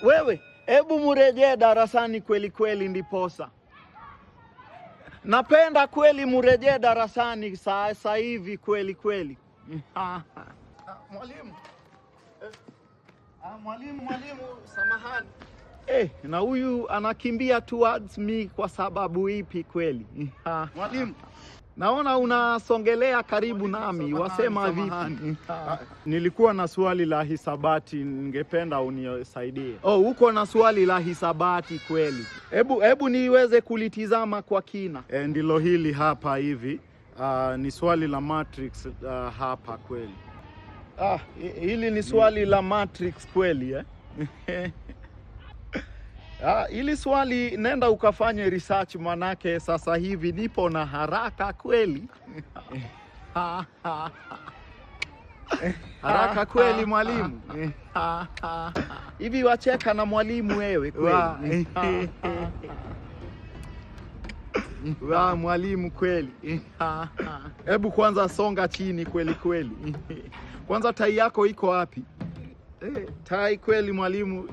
Wewe, hebu murejee darasani kweli kweli, ndiposa napenda kweli murejee darasani sasa hivi kweli kweli. Mwalimu, mwalimu, mwalimu, samahani. Na huyu anakimbia towards me kwa sababu ipi kweli? Mwalimu, naona unasongelea karibu nami, wasema vipi? Nilikuwa na swali la hisabati, ningependa unisaidie. Oh, uko na swali la hisabati kweli? Hebu niweze kulitizama kwa kina. Ndilo hili hapa hivi. Ni swali la matrix hapa kweli. Ah, hili ni swali la matrix kweli, eh? Ah, hili swali nenda ukafanye research, manake sasa hivi nipo na haraka kweli. Haraka kweli mwalimu. Hivi wacheka na mwalimu wewe kweli? Wa mwalimu kweli. Hebu kwanza songa chini kweli kweli. Kwanza tai yako iko wapi? Tai kweli mwalimu,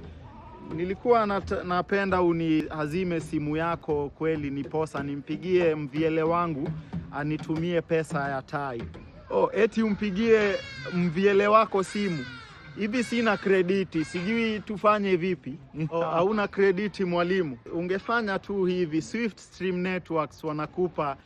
nilikuwa napenda uniazime simu yako kweli, niposa nimpigie mvyele wangu anitumie pesa ya tai. Oh, eti umpigie mvyele wako simu? Hivi sina credit, sijui tufanye vipi? Oh, hauna credit mwalimu? Ungefanya tu hivi, Swift Stream Networks wanakupa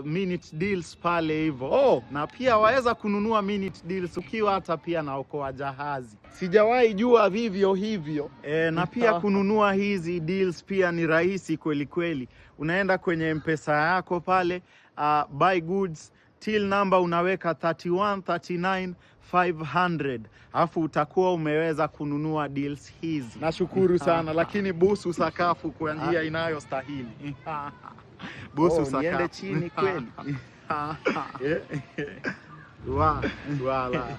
minute deals pale hivyo. Oh, na pia waweza kununua minute deals ukiwa hata pia na Okoa Jahazi. Sijawahi jua vivyo hivyo. Na pia kununua hizi deals pia ni rahisi kweli kweli. Unaenda kwenye M-Pesa yako pale, buy goods, till number unaweka 31 39 500, alafu utakuwa umeweza kununua deals hizi. Nashukuru sana, lakini busu sakafu kwa njia inayostahili. Busu Oh, niende sakafu. chini kweli. Wa, wala.